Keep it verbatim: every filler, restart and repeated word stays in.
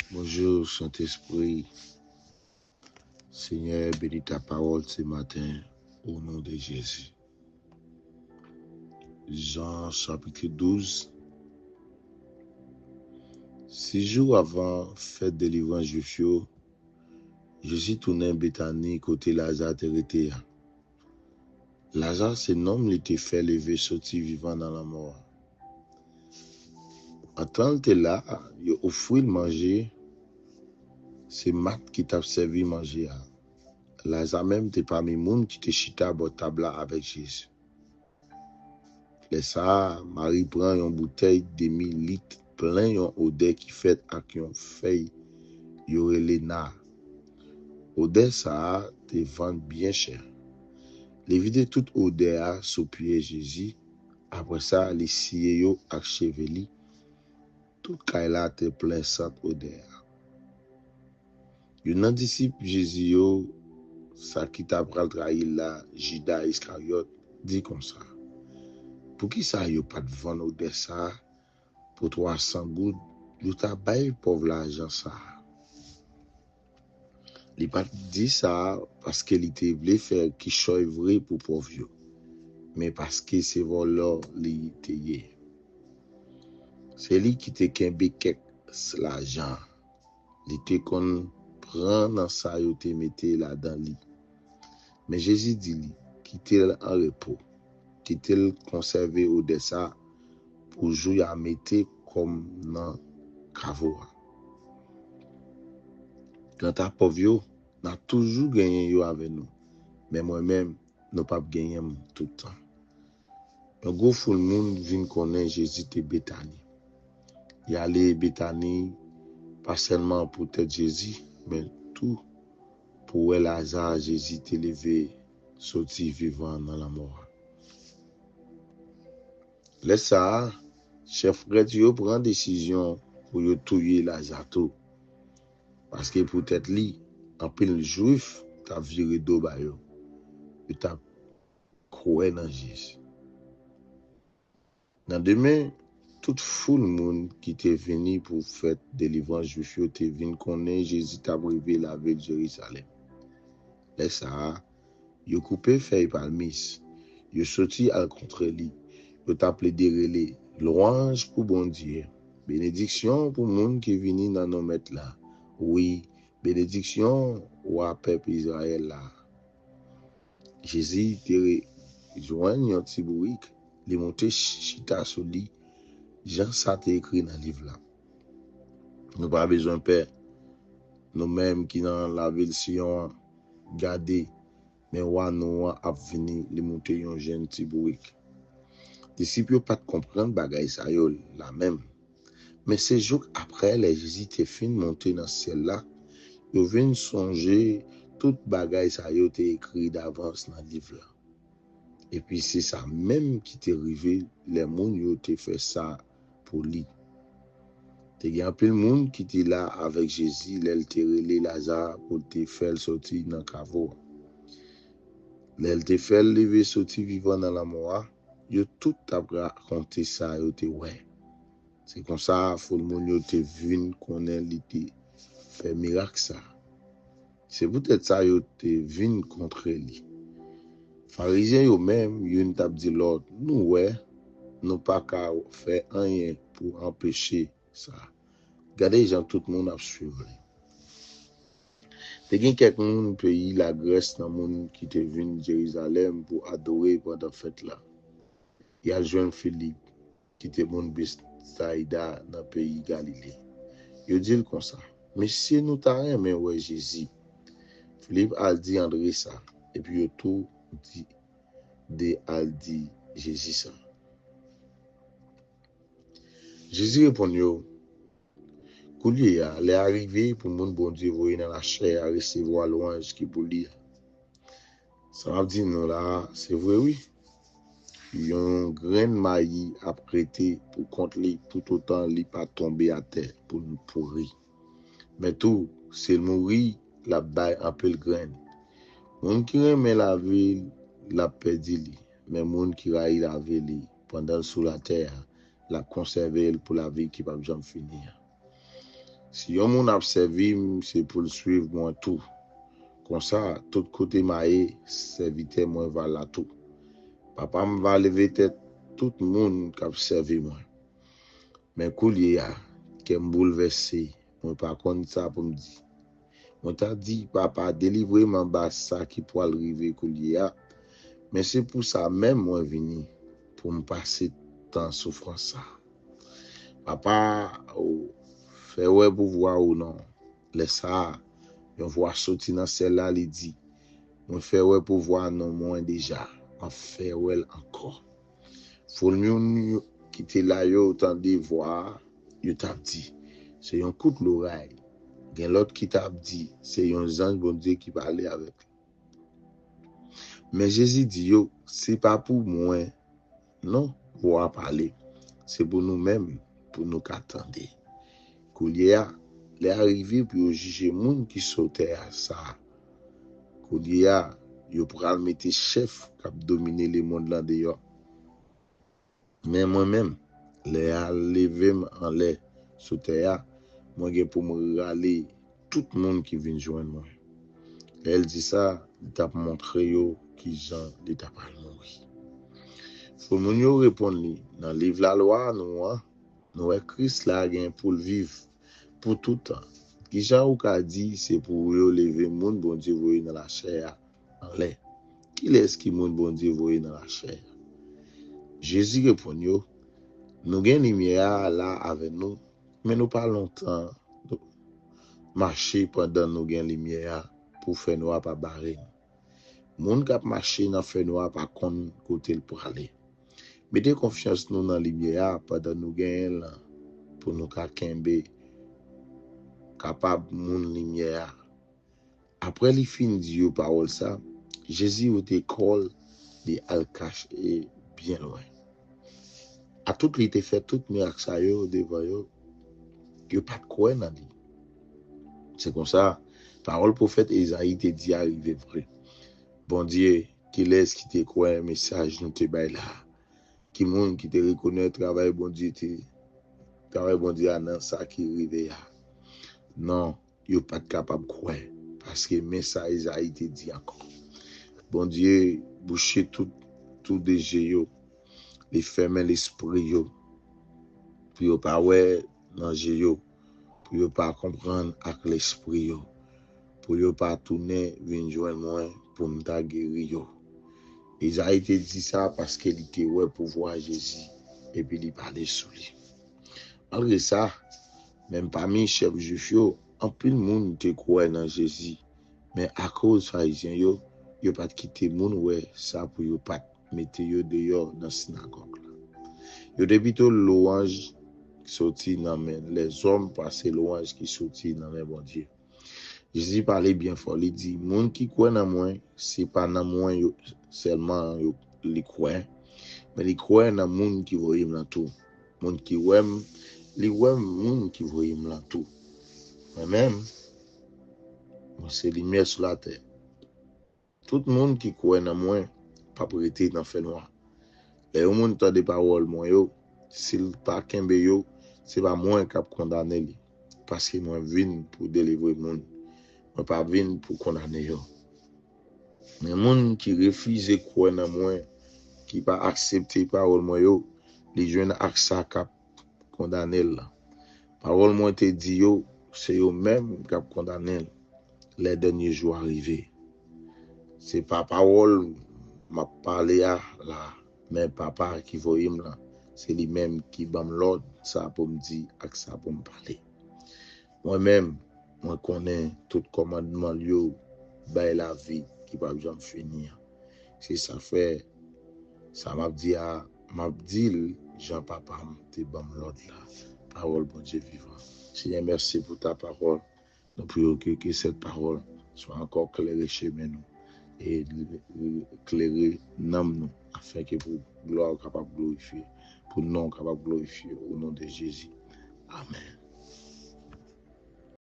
Bonjou, Sentespri. Senyè, beni ta pawòl se maten, o non de Jezi. Jan, chapit douz. Sis jou avan fèt delivrans Jwif yo, Jezi tounen Betani, kote Laza te rete a. Laza se nonm li te fè leve soti vivan nan lanmò a. Antan l te la, yo ofri l manje. Se Mat ki t ap sèvi manje a. Laza menm te pami moun ki te chita bò tab la avèk Jezi. Lè sa a, Mari pran yon boutèy demi lit plen yon odè ki fèt ak yon fèy yo rele na. Odè sa a te vann byen chè. Li vide tout odè a sou pye Jezi, apre sa, li siye yo ak cheve li. Tout kay la te plen sant odè a. Youn nan disip Jezi yo, sa ki ta pral trayi l la, Jida Iskaryòt, di konsa, poukisa yo pa t vann odè sa a pou twa san goud, yo ta bay pòv lajan sa a? Li pa t di sa a paske li te vle fè kichòy vre pou pòv yo, men paske se vòlò li te ye. Se li ki te kenbe kèk lajan. Li te konn pran nan sa yo te mete ladan li. Men Jezi di li, kite l an repo. Kite l konsève odè sa pou jou y a mete kòm nan kavo a. Kanta pòv yo, n a toujou genyen yo avè nou. Men mwen menm, nou p ap genyen m tout tan. Yon gwo foul moun vin konnen Jezi te Betani. Li ale Betani pa sèlman poutèt Jezi, men tou pou wè Laza Jezi te leve soti vivan nan lanmò a. Lè sa a, chèf prèt yo pran desizyon pou yo touye Laza tou, paske poutèt li, anpil Jwif t ap vire do ba yo. Yo t ap kwè nan Jezi. Nan demen, tout foul moun ki te vini pou fèt delivrans Jwif yo te vin konnen Jezi t ap rive lavil Jerizalèm. Lè sa a, yo koupe fèy palmis, yo soti al kontre li, yo t ap plede rele, lwanj pou Bondye, benediksyon pou moun ki vini nan non Mèt la, wi, benediksyon wa pèp Izrayèl la. Jezi te re- jwenn yon ti bourik, li monte chita sou li, jan sa te ekri nan liv la. Nou pa bezwen pè. Nou menm ki nan lavil Siyon an, gade, men wa nou an ap vini, li monte yon jenn ti bourik. Disip yo pa t konprann bagay sa yo la menm. Men se jouk apre, lè Jezi te fin monte nan syèl la, yo vin sonje tout bagay sa yo te ekri davans nan liv la. Epi se sa menm ki te rive lè moun yo te fè sa pou li. Te gen anpil moun ki te la avèk Jezi lè l te rele Laza pou l te fè l soti nan kavo a. Lè l te fè l leve soti vivan nan lanmò a, yo tout t ap rakonte sa yo te wè. Se konsa, foul moun yo te vin konnen li te fè mirak sa. Se poutèt sa yo te vin kontre li. Farizyen yo menm, youn t ap di lòt, nou wè, nou pa ka fè anyen pou anpeche sa. Gade jan tout moun ap swiv li. Te gen kèk moun peyi Lagrès nan moun ki te vin Jerizalèm pou adore pandan fèt la. Y al jwenn Filip, ki te moun Betsayda nan peyi Galile. Yo di l konsa, mesye, nou ta renmen wè Jezi. Filip al di Andre sa, epi yo tou di, de al di Jezi sa. Jezi reponn yo, koulye a, lè a rive pou moun Bondye voye nan lachè a resevwa lwanj ki pou li a. Sa m ap di nou la a, se vre wi. Yon grenn mayi ap rete pou kont li toutotan li pa tonbe atè pou l pouri. Men tou, si l mouri, l ap bay anpil grenn. Moun ki renmen lavi l, l ap pèdi li. Men moun ki rayi lavi li pandan l sou latè a, l ap konsève l pou lavi ki p ap janm fini an. Si yon moun ap sèvi m, se pou l swiv mwen tou. Konsa, tout kote m a ye, sèvitè mwen va la tou. Papa m va leve tèt tout moun k ap sèvi mwen. Men koulye a, kè m boulvèse, mwen pa konn sa pou m di. Mwen ta di, Papa, delivre m anba sa ki pral rive koulye a. Men se pou sa menm mwen vini, pou m pase tan soufrans sa. Papa, ou fè wè pouvwa ou non. Lè sa a, yon vwa soti nan syèl la, li di, mwen fè wè pouvwa non mwen deja, m ap fè wè l ankò. Foul moun yo ki te la yo tande vwa a, yo t ap di, se yon kout loray. Gen lòt ki t ap di, se yon zanj Bondye ki pale avèk li. Men Jezi di yo, se pa pou mwen non, vwa a pale. Se pou nou menm, pou nou ka tande. Koulye a, lè a rive pou yo jije moun ki sou tè a sa a. Koulye a, yo pral mete chèf k ap domine lemonn lan deyò. Men mwen menm, lè a leve m anlè sou tè a, mwen gen pou m rale tout moun ki vin jwenn mwen. Lè l di sa, li t ap montre yo kijan li t ap al mouri. Foul moun yo reponn li, nan liv lalwa nou an, nou wè Kris la gen pou l viv pou tout tan. Kijan ou ka di se pou yo leve moun Bondye voye nan lachè a anlè? Kilès ki moun Bondye voye nan lachè a? Jezi reponn yo, nou gen limyè a la avè nou, men nou pa lontan mache pandan nou gen limyè a pou fènwa pa bare nou. Moun k ap mache nan fènwa pa konn kote l prale. Mete konfyans nou nan limyè a pandan nou genyen l lan pou nou ka kenbe, kapab moun limyè a. Apre li fin di yo pawòl sa, Jezi wote kò l, li al kache byen lwen. Atout li te fè tout mirak sa yo devan yo, yo pa t kwè nan li. Se konsa, pawòl pwofèt Ezayi te di a rive vre. Bondye, kilès ki te kwè mesaj nou te bay la a? Ki moun ki te rekonèt travay Bondye te travay Bondye a nan sa ki rive a? Non, yo pa t kapab kwè, paske men sa Ezayi te di ankò. Bondye bouche tout tou de je yo, li fèmen lespri yo, pou yo pa wè nan je yo, pou yo pa konprann ak lespri yo, pou yo pa tounen vin jwenn mwen pou m ta geri yo. Ezayi te di sa paske li te wè pouvwa Jezi epi li pale sou li. Malgre sa, menm pami chèf Jwif yo, anpil moun te kwè nan Jezi, men akoz Farizyen yo, yo pa t kite moun wè sa pou yo pa t mete yo deyò nan sinagòg la. Yo te pito lwanj soti nan men lèzòm pase lwanj ki soti nan men Bondye. Jezi pale byen fò, li di, moun ki kwè nan mwen, se pa nan mwen yo, sèlman yo, li kwè, men li kwè nan moun ki voye m lan tou. Moun ki wè m, li wè moun ki voye m lan tou. Mwen menm, mwen se limyè sou latè. Tout moun ki kwè nan mwen p ap rete nan fènwa. Lè yon moun tande pawòl mwen yo, si l pa kenbe yo, se pa mwen k ap kondane li, paske mwen vin pou delivre moun. Mwen pa vin pou kondane yo. Men moun ki refize kwè nan mwen, ki pa aksepte pawòl mwen yo, li jwenn ak sa k ap kondane l lan. Pawòl mwen te di yo, se yo menm k ap kondane l lè dènye jou a rive. Se pa pawòl m ap pale a la, men Papa ki voye m lan, se li menm ki ban m lòd sa pou m di ak sa pou m pale. Mwen menm, mwen konnen tout kòmandman l yo bay lavi ki p ap janm fini an. Se sa fè, sa m ap di a, m ap di l jan Papa m te ban m lòd la. Pawòl Bondye vivan. Senyè, mèsi pou ta pawòl. Nou priye ke, ke sèt pawòl swa ankò klere chemen nou e klere nanm nou, afenke pou glwa w kapab glorifye, pou non w kapab glorifye, o non de Jezi. Amèn.